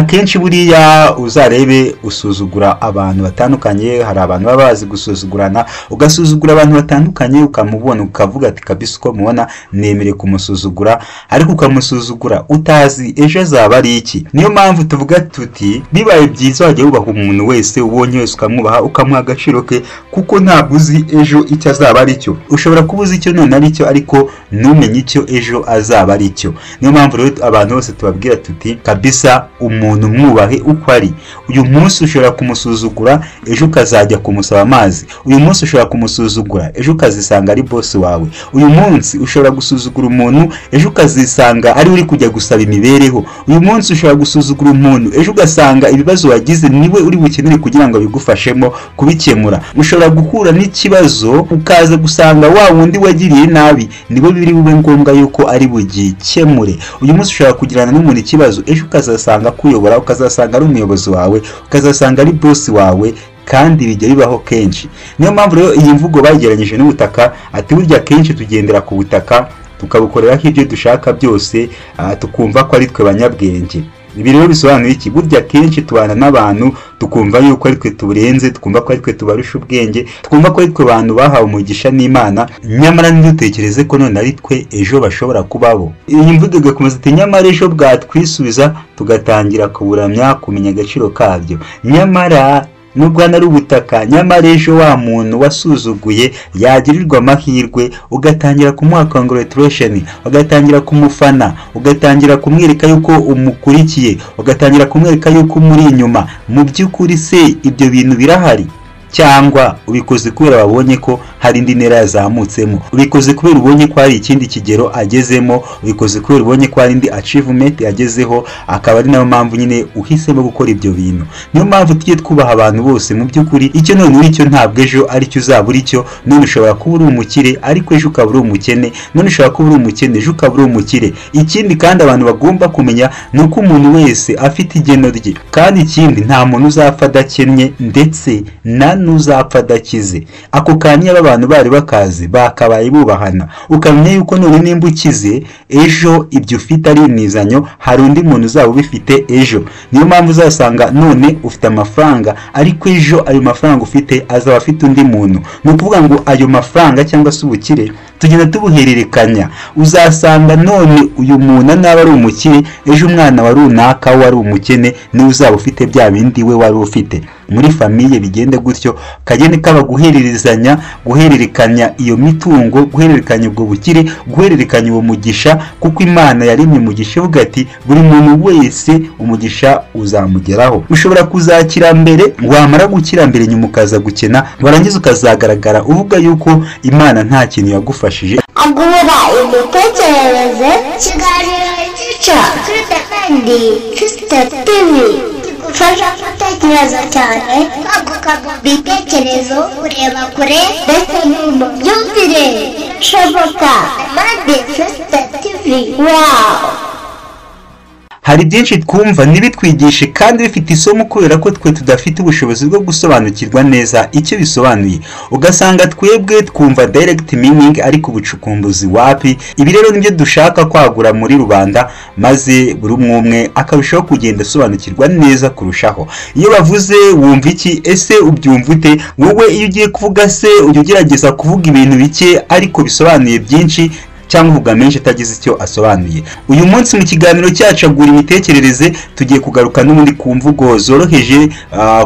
Akenshi buriya uzarebe usuzugura abantu batandukanye, hari abantu baba bazi gusuzugurana, ugasuzugura abantu batandukanye, ukamubona ukavuga ati kabisa uko mubona nemere kumusuzugura, ariko ukamusuzugura utazi ejo azaba ari iki. Niyo mpamvu tuvuga tuti bibaye byiza wajya wubaha umuntu wese ubonye wese, ukamwubaha, ukamuha agaciro ke, kuko ntabwo uzi ejo icyo azaba ari cyo. Ushobora kuba uzi icyo none ari cyo, ariko ntumenye icyo ejo azaba ari cyo. Niyo mpamvu rero abantu bose tubabwira tuti kabisa umuntu mwubahe uko ari. Uyu munsi ushobora kumusuzugura, ejo ukazajya kumusaba amazi. Uyu munsi ushobora kumusuzugura, ejo ukazisanga ari boss wawe. Uyu munsi ushobora gusuzugura umuntu, ejo ukazisanga ari uri kujya gusaba imibereho. Uyu munsi ushobora gusuzugura umuntu, ejo ugasanga ibibazo wagize niwe uri bukenere kugira ngo bigufashemo kubikemura. Ushobora guhura n'ikibazo ukaza gusanga wa wundi wagiriye nabi niwe biri bube ngombwa yuko ari bugikemure. Uyu munsi ushobora kugirana n'umuntu ikibazo, ejo ukazasanga kuyobora, ukazasanga ari umuyobozi wawe, ukazasanga ari boss wawe, kandi bijya bibaho kenshi. Niyo mpamvu rero iyi mvugo bagereranyije n'ubutaka, ati burya kenshi tugendera ku butaka tukabukoreraho ibyo dushaka byose, tukumva ko ari twe banyabwenge. Ibi rero bisobanuye iki? Burya kenshi tubana n'abantu tukumva yuko ari twe tuburenze, tukumva ko ari twe tubarusha ubwenge, tukumva ko ari twe bantu bahawe umugisha n'Imana, nyamara ntidutekereze ko none ari twe ejo bashobora kubabo. Iyi mvugo igakomeza iti nyamara ejo bwatwisubiza tugatangira kuburamya, kumenya agaciro kabyo. Nyamara nubwo hano ari ubutaka, nyamara ejo wa muntu wasuzuguye yagirirwa amahirwe, ugatangira kumuha congratulation, ugatangira kumufana, ugatangira kumwereka yuko umukurikiye, ugatangira kumwereka yuko umuri inyuma. Mu by'ukuri se ibyo bintu birahari? Cyangwa ubikoze kubera babonye ko hari indi ntera yazamutsemo, ubikoze kubera ubonye ko hari ikindi kigero agezemo, ubikoze kubera ubonye ko hari indi achievement yagezeho, akaba ari nayo mpamvu nyine uhisemo gukora ibyo bintu. Niyo mpamvu tujye twubaha abantu bose. Mu by'ukuri icyo none uri cyo ntabwo ejo ari cyo uzaba uri cyo. None ushobora kuba uri umukire, ariko ejo ukaba uri umukene. None ushobora kuba uri umukene, ejo ukaba uri umukire. Ikindi kandi abantu bagomba kumenya ni uko umuntu wese afite igeno rye, kandi ikindi nta muntu uzapfa adakennye, ndetse nta n'uzapfa adakize. Ako kanya abantu bari bakazi bakabaye bubahana, ukamenya yuko none nimba ukize ejo ibyo ufite ari imizanyo, hari undi muntu uzaba ubifite ejo. Niyo mpamvu uzasanga none ufite amafaranga, ariko ejo ayo mafaranga ufite azaba afite undi muntu. Ni ukuvuga ngo ayo mafaranga cyangwa se ubukire tugenda tubuhererekanya. Uzasanga none uyu muntu naba ari umukire, ejo umwana wa runaka wari umukene niwe uzaba ufite bya bindi we wari ufite. Muri famille bigende gutyo, kagende kaba guhererezanya, guhererekanya iyo mitungo, guhererekanya ubwo bukire, guhererekanya uwo mugisha, kuko Imana yaremye umugisha ivuga ati buri muntu wese umugisha uzamugeraho. Ushobora kuzakira mbere, wamara gukira mbere nyuma ukaza gukena, warangiza ukazagaragara uvuga yuko Imana nta kintu yagufashije. Agura imitekerereze, ikiganiro gica kuri Defendi Kristo TV kigufasha gutekereza cyane, kwaguka mu bitekerezo, kureba kure ndetse no mu myumvire. Birashoboka. Defendi Kristo TV. Wow! Hari byinshi twumva ntibitwigishe kandi bifite isomo, kubera ko twe tudafite ubushobozi bwo gusobanukirwa neza icyo bisobanuye. Ugasanga twebwe twumva direct meaning, ariko ubucukumbuzi wapi. Ibi rero nibyo dushaka kwagura muri rubanda, maze buri umwe akarushaho kugenda asobanukirwa neza kurushaho. Iyo bavuze wumva iki? Ese ubyumva ute? Wowe iyo ugiye kuvuga se ujya ugerageza kuvuga ibintu bike ariko bisobanuye byinshi, cyangwa uvuga menshi atagize icyo asobanuye? Uyu munsi mu kiganiro cyacu agura imitekerereze tugiye kugaruka n'ubundi ku mvugo zoroheje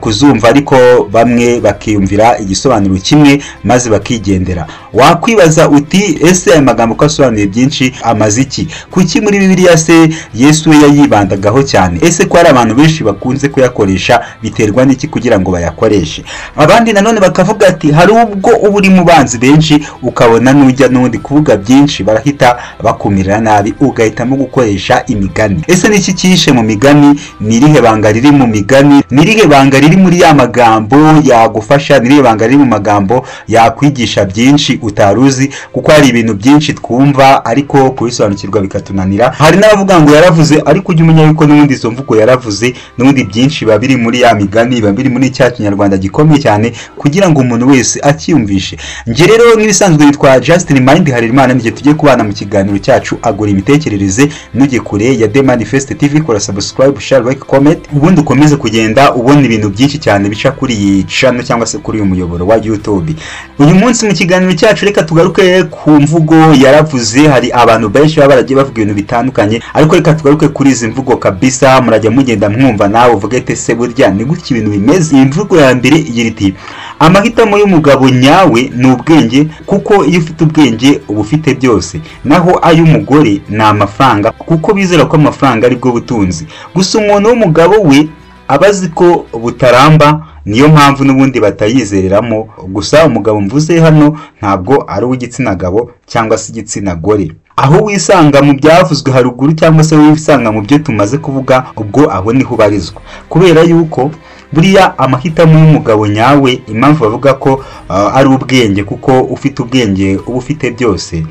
kuzumva, ariko bamwe bakiyumvira igisobanuro kimwe maze bakigendera. Wakwibaza uti ese aya magambo ko asobanuye byinshi amaze iki? Kuki muri Bibiliya se Yesu we yayibandagaho cyane? Ese ko hari abantu benshi bakunze kuyakoresha, biterwa n'iki kugira ngo bayakoreshe? Abandi nanone bakavuga ati hari ubwo uba uri mu banzi benshi, ukabona nujya n'undi kuvuga byinshi barahita bakumirira nabi, ugahitamo gukoresha imigani. Ese niki cyishe mu migani? Ni irihe banga riri mu migani? Ni irihe banga riri muri ya magambo yagufasha? Ni irihe banga riri mu magambo yakwigisha byinshi utaruzi, kuko hari ibintu byinshi twumva ariko kubisobanukirwa bikatunanira. Hari n'abavuga ngo yaravuze, ariko ujye umenya yuko n'ubundi izo mvugo yaravuze n'ubundi byinshi biba biri muri ya migani, biba biri muri cya kinyarwanda gikomeye cyane kugira ngo umuntu wese akiyumvishe. Njye rero nk'ibisanzwe nitwa Justin Mind Harerimana, nijye tugiye kubana mu kiganiro cyacu Agura Imitekerereze. Nujye kure ya The Manifest TV, kora subscribe, share, like, comment, ubundi ukomeze kugenda ubona ibintu byinshi cyane bica kuri iyi channel cyangwa se kuri uyu muyoboro wa YouTube. Uyu munsi mu kiganiro cyacu reka tugaruke ku mvugo yaravuze. Hari abantu benshi baba baragiye bavuga ibintu bitandukanye, ariko reka tugaruke kuri izi mvugo kabisa, murajya mugenda mwumva nawe uvuge ati se burya ni gutya ibintu bimeze. Iyi mvugo ya mbere igira iti: amahitamo y'umugabo nyawe ni ubwenge, kuko iyo ufite ubwenge uba ufite byose, naho ay'umugore ni amafaranga, kuko bizera ko amafaranga ari bwo butunzi. Gusa umuntu w'umugabo we aba azi ko butaramba, niyo mpamvu n'ubundi batayizereramo. Gusa umugabo mvuze hano ntabwo ari uw'igitsina gabo cyangwa se igitsina gore. Aho wisanga mu byavuzwe haruguru cyangwa se wisanga mu byo tumaze kuvuga, ubwo aho niho ubarizwa. Kubera yuko buriya amahitamo y'umugabo nyawe, impamvu bavuga ko ari ubwenge, kuko ufite ubwenge uba ufite byose.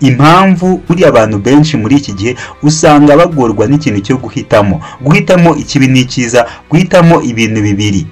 Impamvu buriya abantu benshi muri iki gihe usanga bagorwa n'ikintu cyo guhitamo, guhitamo ikibi n'icyiza, guhitamo ibintu bibiri,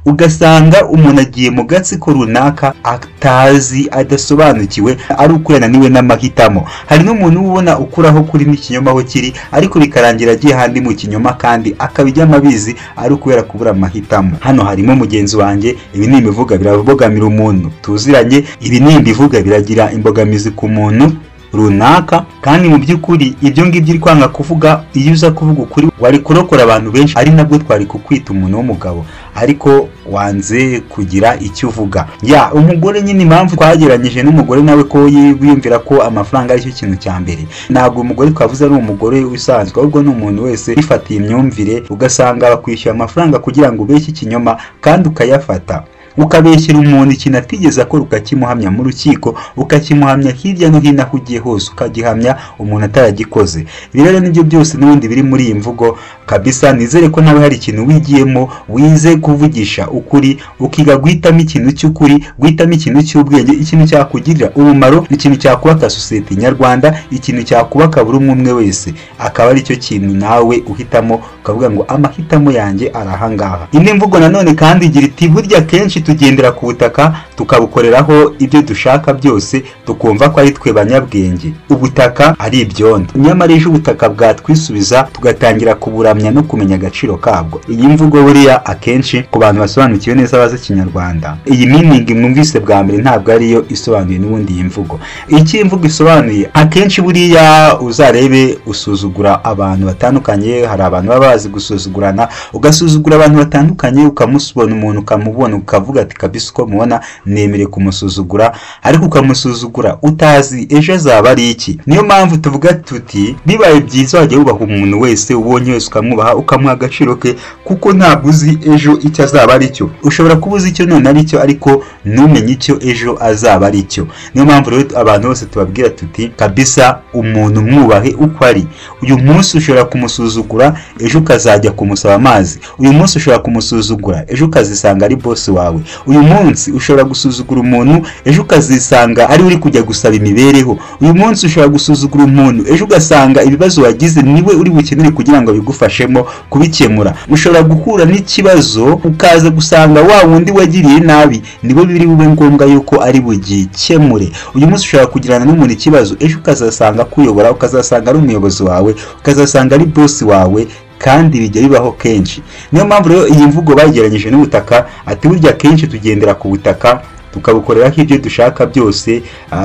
ugasanga umuntu agiye mu gatsiko runaka atazi, adasobanukiwe, ari uko yananiwe n'amahitamo. Hari n'umuntu ubona ukuraho kuri n'ikinyoma aho kiri, ariko bikarangira agiye handi mu kinyoma kandi akabijyamo abizi, ari ukubera kubura amahitamo. Hano harimo mugenzi wanjye, ibi ni imivuga birabogamira umuntu tuziranye, ibi ni imivuga biragira imbogamizi ku muntu runaka, kandi mu by'ukuri ibyo ngibyo uri kwanga kuvuga, iyo uza kuvuga ukuri wari kurokora abantu benshi, ari nabwo twari kukwita umuntu w'umugabo, ariko wanze kugira icyo uvuga. Ya umugore nyine, impamvu twageranyije n'umugore nawe ko yiyumvira ko amafaranga aricyo kintu cya mbere, ntabwo umugore twavuze ari umugore usanzwe, ahubwo ni umuntu wese wifatiye imyumvire, ugasanga bakwishyura amafaranga kugira ngo ubeshye ikinyoma kandi ukayafata, ukabeshyira umuntu ikintu atigeze akora, ukakimuhamya mu rukiko, ukakimuhamya hirya no hino aho ugiye hose, ukagihamya umuntu ataragikoze. Ibi rero nibyo byose n'ubundi biri muri iyi mvugo kabisa. Nizere ko nawe hari ikintu wigiyemo, wize kuvugisha ukuri, ukiga guhitamo ikintu cy'ukuri, guhitamo ikintu cy'ubwenge, ikintu cyakugirira umumaro, ikintu cyakubaka sosiyete nyarwanda, ikintu cyakubaka buri umwe wese, akaba aricyo kintu nawe uhitamo, ukavuga ngo amahitamo yanjye ari ahangaha. Indi mvugo nanone kandi igira iti: burya kenshi tugendera ku butaka tukabukoreraho ibyo dushaka byose, tukumva ko ari twe banyabwenge, ubutaka ari ibyondo, nyamara ejo ubutaka bwatwisubiza tugatangira kuburamya no kumenya agaciro kabwo. Iyi mvugo buriya akenshi ku bantu basobanukiwe neza bazi ikinyarwanda, iyi meaning mwumvise bwa mbere ntabwo ariyo isobanuye n'ubundi iyi mvugo. Iki imvugo isobanuye, akenshi buriya uzarebe usuzugura abantu batandukanye, hari abantu baba bazi gusuzugurana, ugasuzugura abantu batandukanye, ukamusubona umuntu ukamubona ukavuga ati kabisa uko mubona nemere kumusuzugura, ariko ukamusuzugura utazi ejo azaba ari iki. Niyo mpamvu tuvuga tuti bibaye byiza wajya wubaha umuntu wese ubonye wese, ukamwubaha, ukamuha agaciro ke, kuko ntabwo uzi ejo icyo azaba ari cyo. Ushobora kuba uzi icyo none ari cyo, ariko ntumenye icyo ejo azaba ari cyo. Niyo mpamvu rero abantu bose tubabwira tuti kabisa umuntu mwubahe uko ari. Uyu munsi ushobora kumusuzugura, ejo ukazajya kumusaba amazi. Uyu munsi ushobora kumusuzugura, ejo ukazisanga ari boss wawe. Uyu munsi ushobora gusuzugura umuntu, ejo ukazisanga ari uri kujya gusaba imibereho. Uyu munsi ushobora gusuzugura umuntu, ejo ugasanga ibibazo wagize niwe uri bukenere kugira ngo bigufashemo kubikemura. Ushobora guhura n'ikibazo ukaza gusanga wa wundi wagiriye nabi niwe biri bube ngombwa yuko ari bugikemure. Uyu munsi ushobora kugirana n'umuntu ikibazo, ejo ukazasanga kuyobora, ukazasanga ari umuyobozi wawe, ukazasanga ari boss wawe, kandi bijya bibaho kenshi. Niyo mpamvu rero iyi mvugo bageranyije n'ubutaka, ati burya kenshi tugendera ku butaka tukabukoreraho ibyo dushaka byose,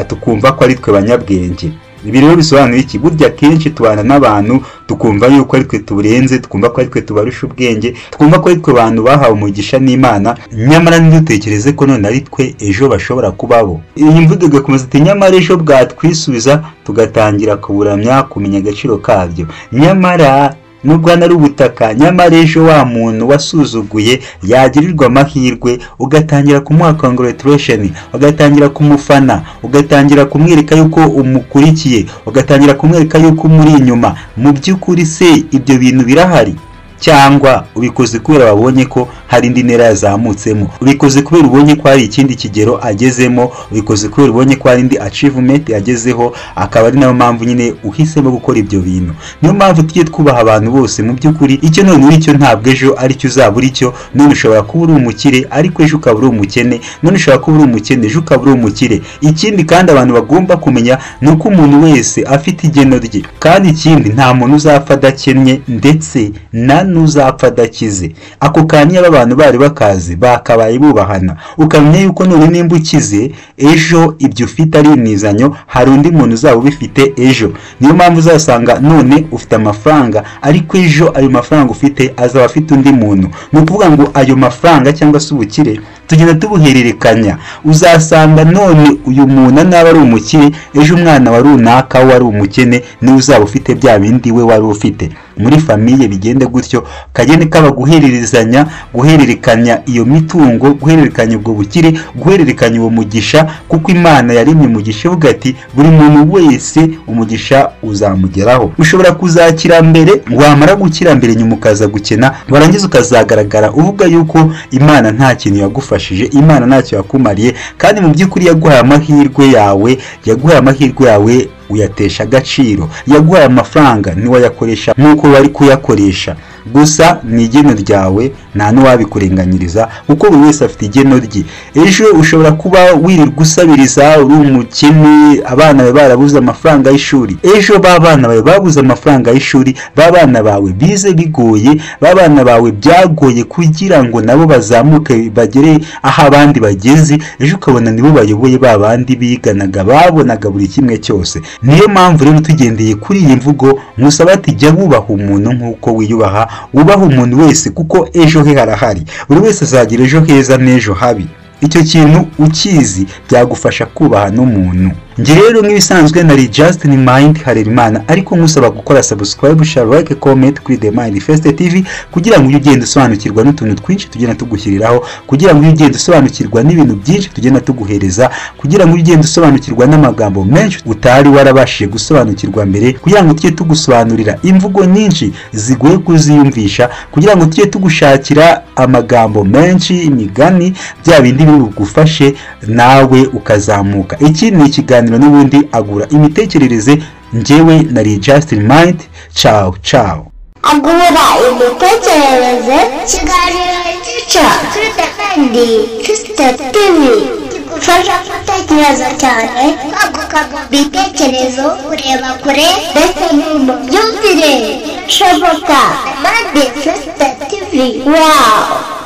tukumva ko ari twe banyabwenge. Ibi rero bisobanuye iki? Burya kenshi tubana n'abantu tukumva yuko ari twe tuburenze, tukumva ko ari twe tubarusha ubwenge, tukumva ko ari twe bantu bahawe umugisha n'Imana, nyamara ntidutekereze ko none ari twe ejo bashobora kubabo. Iyi mvugo igakomeza iti nyamara ejo bwatwisubiza tugatangira kuburamya, kumenya agaciro kabyo. Nyamara nubwo ari ubutaka, nyamara ejo wa muntu wasuzuguye yagirirwa amahirwe, ugatangira kumuha congratulation, ugatangira kumufana, ugatangira kumwereka yuko umukurikiye, ugatangira kumwereka yuko umuri inyuma. Mu by'ukuri se ibyo bintu birahari? Cyangwa ubikoze kubera babonye ko hari indi ntera yazamutsemo, ubikoze kubera ubonye ko hari ikindi kigero agezemo, ubikoze kubera ubonye ko hari indi achievement yagezeho, akaba ari nayo mpamvu nyine uhisemo gukora ibyo bintu. Niyo mpamvu tujye twubaha abantu bose mu by'ukuri. Icyo none uri cyo ntabwo ejo ari cyo uzaba uri cyo. None ushobora kuba uri umukire ariko ejo ukaba uri umukene, none ushobora kuba uri umukene ejo ukaba uri umukire. Ikindi kandi abantu bagomba kumenya ni uko umuntu wese afite igeno rye, kandi ikindi nta muntu uzapfa adakennye ndetse nta n'uzapfa adakize. Ako kanya abantu bari bakazi bakabaye bubahana, ukamenya yuko none nimba ukize ejo ibyo ufite ari imizanyo, hari undi muntu uzaba ubifite ejo. Niyo mpamvu uzasanga none ufite amafaranga ariko ejo ayo mafaranga ufite azaba afite undi muntu. Ni ukuvuga ngo ayo mafaranga cyangwa se ubukire tugenda tubuhererekanya. Uzasanga none uyu muntu naba ari umukire, ejo umwana wa runaka wari umukene niwe uzaba ufite bya bindi we wari ufite. Muri famille bigende gutyo, kagende kaba guhererezanya, guhererekanya iyo mitungo, guhererekanya ubwo bukire, guhererekanya uwo mugisha, kuko Imana yaremye umugisha ivuga ati buri muntu wese umugisha uzamugeraho. Ushobora kuzakira mbere, wamara gukira mbere nyuma ukaza gukena, warangiza ukazagaragara uvuga yuko Imana nta kintu yagufashije, Imana ntacyo yakumariye, kandi mu by'ukuri yaguhaye amahirwe yawe, yaguhaye amahirwe yawe uyatesha agaciro, yaguhaye amafaranga ntiwayakoresha nk'uko wari kuyakoresha. Gusa ni igeno ryawe, nta n'uwabikurenganyiriza kuko buri wese afite igeno rye. Ejo ushobora kuba wirirwa usabiriza uri umukene, abana bawe barabuze amafaranga y'ishuri, ejo ba bana bawe babuze amafaranga y'ishuri, ba bana bawe bize bigoye, ba bana bawe byagoye kugira ngo nabo bazamuke bagere aho abandi bageze, ejo ukabona nibo bayoboye ba bandi biganaga babonaga buri kimwe cyose. Niyo mpamvu rero tugendeye kuri iyi mvugo musaba ati jya wubaha umuntu nk'uko wiyubaha, wubaha umuntu wese kuko ejo he harahari, buri wese azagira ejo heza n'ejo habi. Icyo kintu ukizi byagufasha kubaha n'umuntu. Njye rero nk'ibisanzwe nari Justin Mind Harerimana, ariko nkusaba gukora subscribe, share, like, comment kuri The Mind First TV kugira ngo ujye ugenda usobanukirwa n'utuntu twinshi tugenda tugushyiriraho, kugira ngo ujye ugenda usobanukirwa n'ibintu byinshi tugenda tuguhereza, kugira ngo ujye ugenda usobanukirwa n'amagambo menshi utari warabashije gusobanukirwa mbere, kugira ngo tujye tugusobanurira imvugo nyinshi zigoye kuziyumvisha, kugira ngo tujye tugushakira amagambo menshi, imigani, bya bindi bigufashe nawe ukazamuka. Iki ni ikiganiro n'ubundi agura imitekerereze. Njyewe nari Justin Mind. Ciao ciao. Agura imitekerereze, ikiganiro cyica kuri Defendi Kristo TV kigufasha gutekereza cyane, kwaguka mu bitekerezo, kureba kure ndetse no mu myumvire. Birashoboka. Mind Kristo TV. Wow.